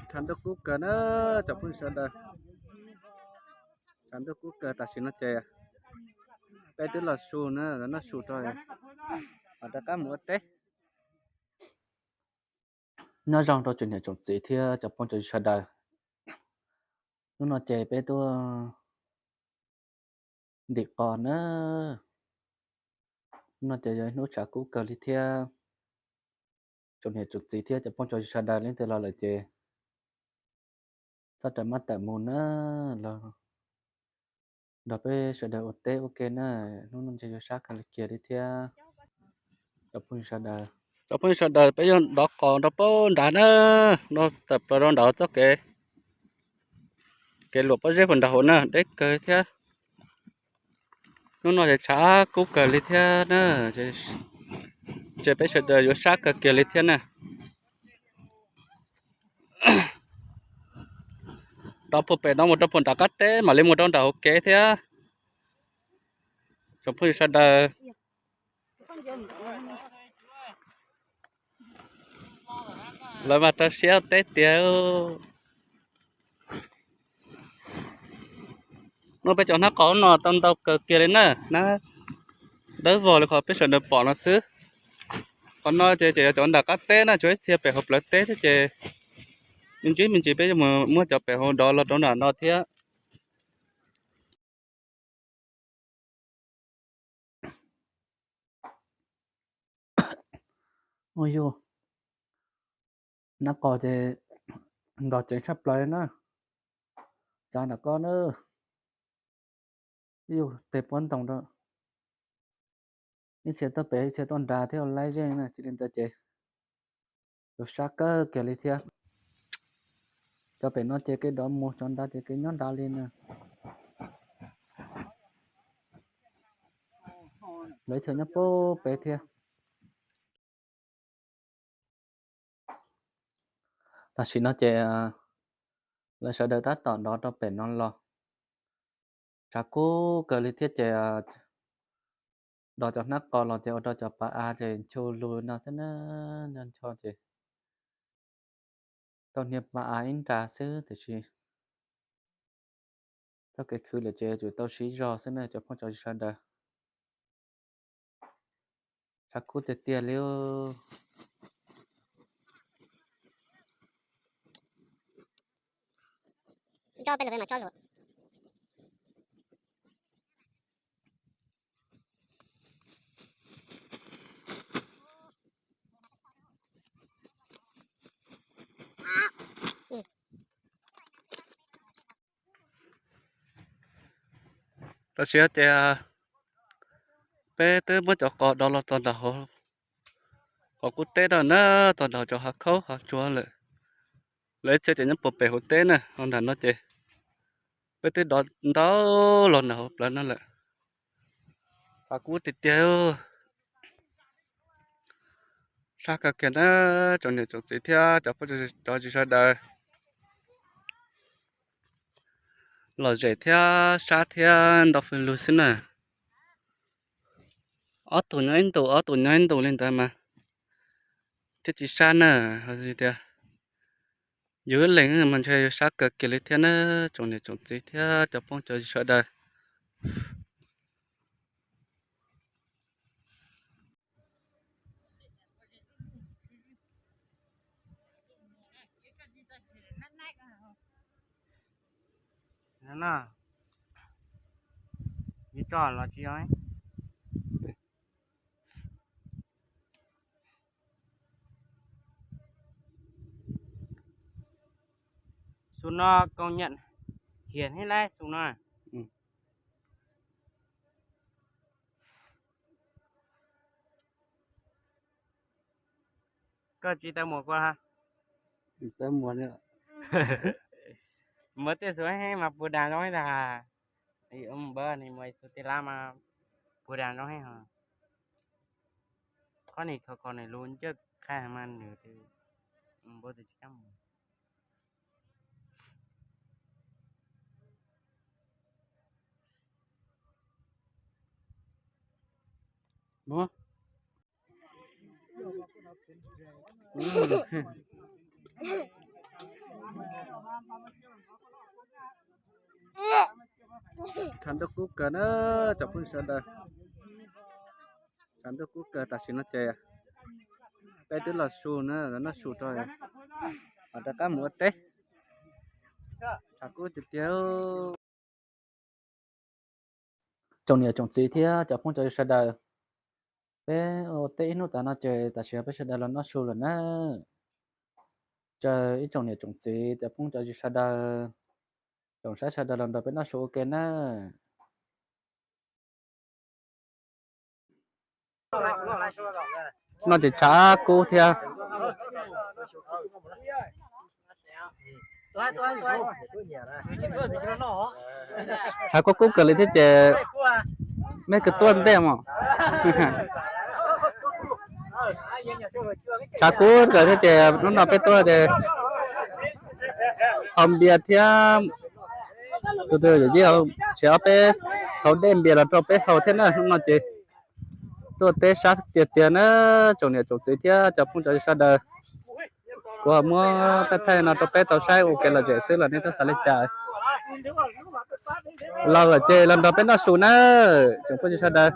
Tshav ntuj kub kawg na, cov phooj ywg sawv daws. Tshav ntuj kub kawg tam sim no ces peb twb los su na, los noj su rau, mam rov qab mus ua teb. Nyob zoo rau tsoom niam tsoom txiv thiab cov phooj cov ywg sawv daws. Hnub no ces peb tuaj ntim qos na. Hnub no ces yog ib hnub tshav kub kawg li thiab. Tsoom niam tsoom txiv thiab cov phooj cov ywg sawv daws leej twg los lawm ces txhob rawm mab tawm mus na, los nrog peb sawv daws ua teb ua ke na. Hnub no ntshe yuav sab kawg li kiag li thiab. Cov phooj ywg sawv daws, cov phooj ywg sawv daws, peb yuav dov qos rau pab nrad na, no tawm plaws rau nram txoj kev, kev luam pob zeb puag nram hauv na, deb kawg thiab. Hnub no ces tshav kub kawg li thiab na, ces peb sawv daws yuav sab kawg kiag li thiab na. Rau puag pem no mus rau puag nram qab teb mam li mus rau nram hauv kev thiab. Tsoom phooj ywg sawv daws, lawv mas rau siab teb tiag. Muab peb cov hnab qos no tau ntau kawg kiag li na, hnab dawb vog li qhov peb sawv daws pom no xwb. Qhov no ces tseem yog cov nram qab teb na, tsuas ib txhia pem hauv plawv teb thiab ces me ntsis me ntsis peb yuav mus muab cov pem hauv dov los rau nram no thiab. Ua yug, hnab qos ces ntog ceev tshaj plaws li na. Xav nram ko na, yug tes puab ntoos rau. Ib txhia tuaj pem ib txhia tuaj nrad thiab ua laib zej na, tsis li ntawd ces yuav sab kawg kiag li thiab. Cov pem no ces kev dov mus, cov nrad ces kev nyob nrad li na. Lawv ib txhia nyob puag pem thiab. Tam sim no ces lawv sawv daws tab tom dov rau pem no los. Tshav kub kawg li thiab ces dov cov hnab qos los ces ua rau cov pas av ces nchu lug no thiab na, ncho ncho ces tau hnia pas av ib nra xwb tiam sis txoj kev khwv lawm ces yuav tsum tau siv zog xwb na cov phooj cov ywg sawv daws. Tshav kub tiag tiag li. Tam sim no ces peb twb muab cov qos dov los txog nram hauv qhov qub teb no na, txog nram cov hav khaub hav tsuag lawm. Lawv ib txhia ces nyob puag pem hauv teb na, ho nram no ces peb twb dov ntau los nram hauv plawv no lawm. Tshav kub tiag tiag. Sab kawg kiag na, tsoom niam tsoom txiv thiab cov phooj cov ywg sawv daws. Lom zem thiab sab thiab ntau hwj lug xwb na. Ob tug nyob ib ntus, ob tug nyob ib ntus li ntawd mas thiaj tsis sab na. Ho tias yus ib leeg mas ntshe yuav sab kawg kiag li thiab na, tsoom niam tsoom txiv thiab cov phooj cov ywg sawv daws. Xu no công nhận hiền thế đấy, xu no. Koj tsis tau muas kua ha? Tsis tau muas li. Muas tej xu heev mas puag das zoo heev tas. Npawb ni muas xu tej lab mas puag das zoo heev hos. Qhov ni khov kho nws lus ncaj qha mas nws npawb tes tsis kam mus. Muab. Tshav ntuj kub kawg na, tsoom phooj ywg sawv daws. Tshav ntuj kub kawg, tam sim no ces peb twb los su na, los noj su rau, mam rov qab mus ua teb. Tshav kub tiag tiag. Tsoom niam tsoom txiv thiab cov phooj cov ywg sawv daws, peb ua teb ib hnub tas no ces tam sim no peb sawv daws los noj su lawm na. Caw ib tsoom niam tsoom txiv cov phooj cov ywg sawv daws, tsoom saib sawv daws los nrog peb noj su ua ke na. No ces tshav kub thiab. Tshav kub kub kawg li thiab ces mej kawg tuaj ntej mog. Tshav kub kawg thiab ces hnub no peb tuaj ces haus npias thiab. Tus twg yawm yij tsev ob peb thau dej npias los rau peb haus thiab na. Hnub no ces tuaj teb sab tiag tiag na, tsoom niam tsoom txiv thiab cov phooj cov ywg sawv daws. Kuv muab thaij thaij no rau peb tau saib ua kev lom zem xwb los nej txhob xav li cas. Los lawm ces los nrog peb noj su na, tsoom phooj ywg sawv daws.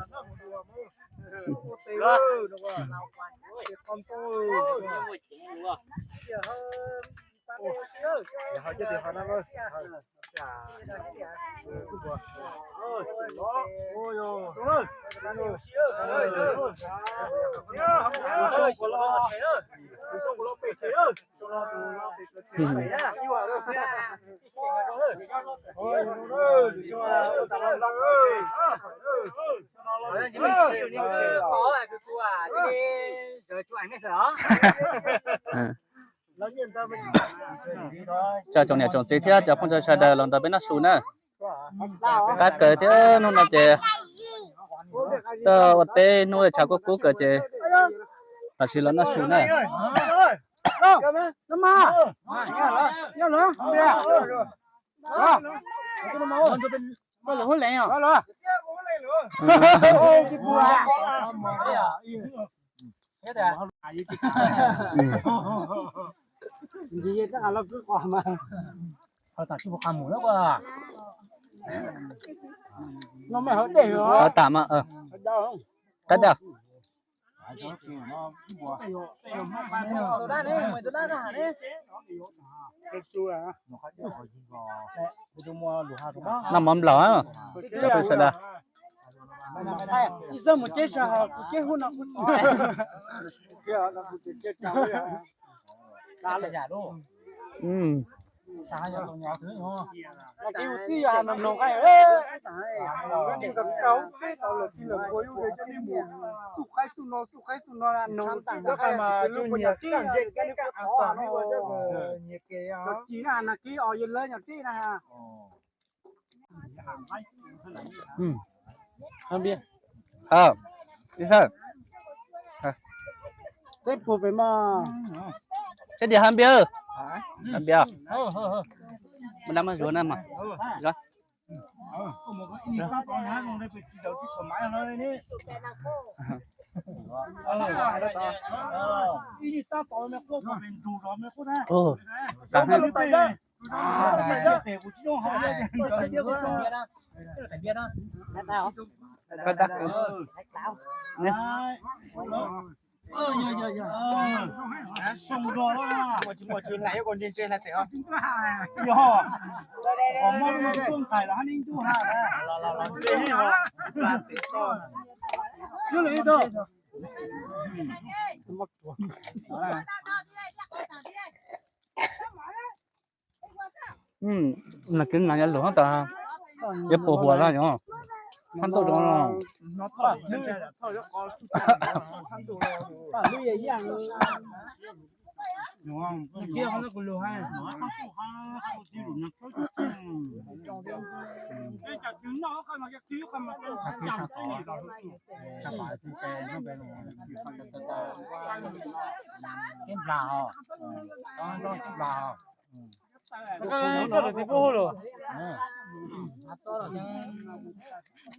Tsoom niam tsoom txiv thiab cov phooj cov sawv daws los nrog peb noj su na. Qab kawg thiab hnub no ces tuaj ua teb hnub tshav kub kub kawg ces tam sim los noj su na. Qab daj. Noj mov nplaum, cov phooj sawv daws. Ib sab, seb tias hab npias, hab npias, muaj dab muaj zuag na mas. Nas kiv nas yuav lug tas, yuav pus huam lawm yog, thab ntuj zoo. Ib nplas os, ib nplas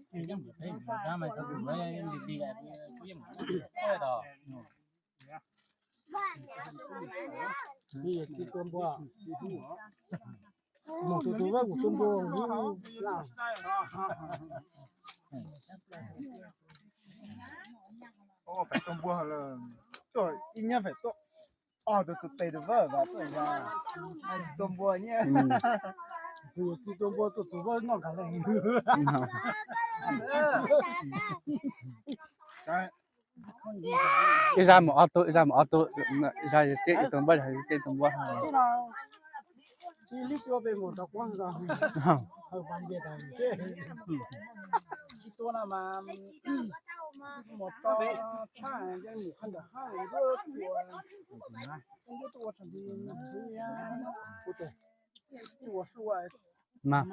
os. Mus tus tus vab kuv tua npua. Tua npua lawm. Ib nyab feem tuaj, tus tus tes tus vab vas tuaj, tua npua nyab. Tus tus tua npua tus tus vab noj nkaus lawm. Ib zaj mus ob tug, ib zaj mus ob tug, ib zaj tseb ib tug npua, ib zaj tseb ib tug npua. Mas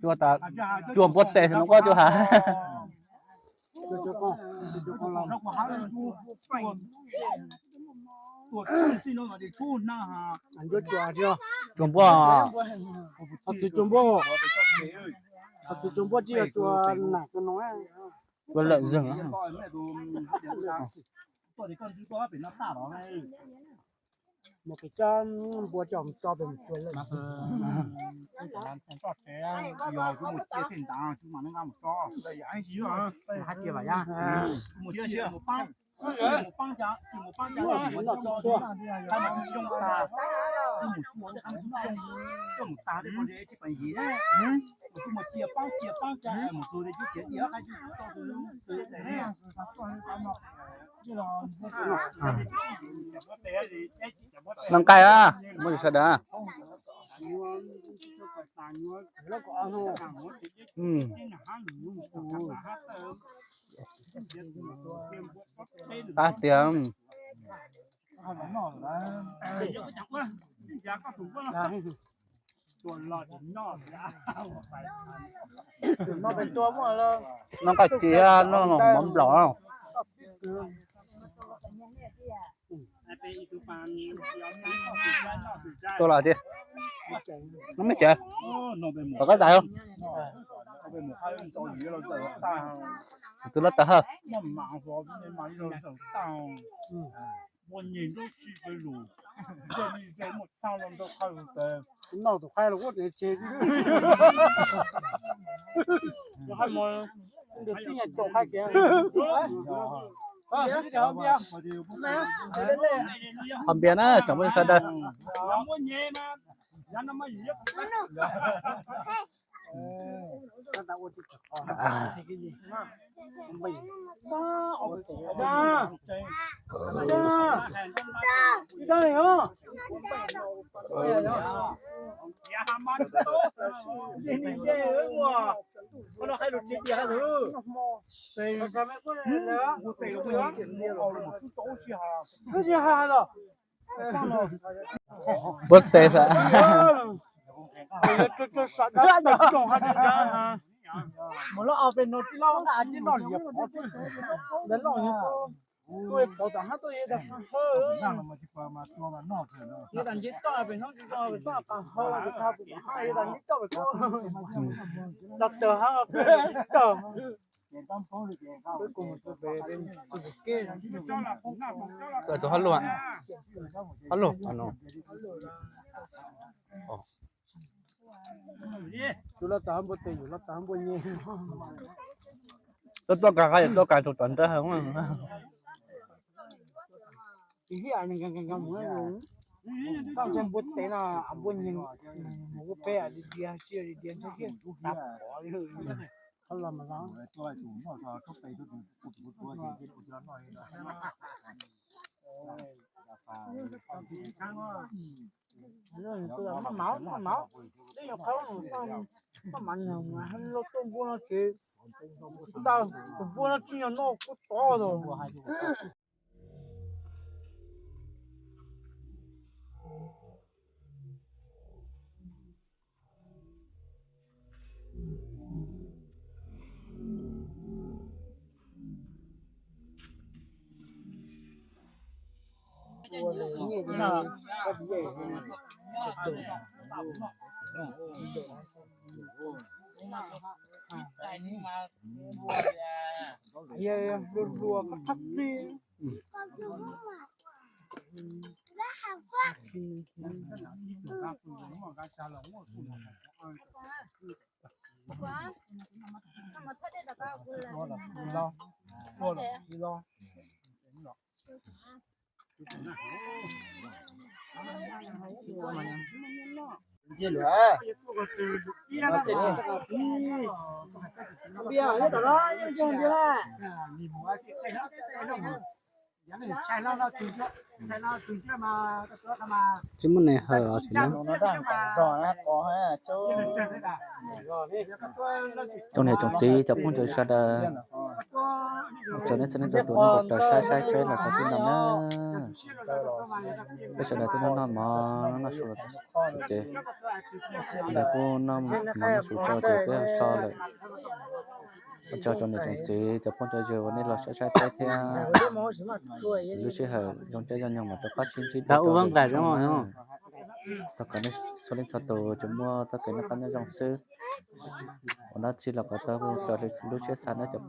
cua tas, cua npua tes no koj cua has. Cua npua, txiv cua npua, txiv cua npua tsis yog cua nam cua no, cua lawm zeeg. Mus pem cov npua coj mus tso pem cua lawm. Noj nqaij a, muaj sawv daws. Qab tiag. Noj nqaij tsis, noj mov nplaum. Tua los tsis, no me tsev, tom qab tais. Tus loj tawg hawj. Noj tus qaib los kuj tsev tsev. Qhov npias na tsoom phooj ywg sawv daws. Puab tes xwb. Tus hab lug, hab lug no. Tus loj tawg hab npua tes, yus loj tawg hab npua nyeg. Tuaj tuaj kag qab, yus tuaj kag tus tom ntawd. Npua tes no, npua nyeg mus ua peb diav diav, tsis diav ntshai thiab, txav phom li. Qhov los mas zoo. Maj mam, maj mam, maj mam, maj mam, npua no tsis, tus npua no tsis yog noj kuv tod los. Tsis muaj neeg hawm os sim na. Tsoom niam tsoom txiv cov phooj ywg sawv daws, tsoom nej txhua leej txhua tus nej raws saib saib tsheb los txog txij no na. Peb sawv daws twb noj noj mov noj su los ces lawv kuj noj mov noj su tso ces peb so lawm. Ua tsaug tsoom niam tsoom txiv cov phooj cov ywg uas nej los saib saib tsheb thiab. Lub sij hawm zoo caij zoo nyoog mam rov qab sib ntsib dua rau lwm zaus na. Thov kom nej txhua leej txhua tus tsuas muaj txoj kev noj qab nyob zoo xwb. Ua dab tsi los kom tau raws li lub siab xav na cov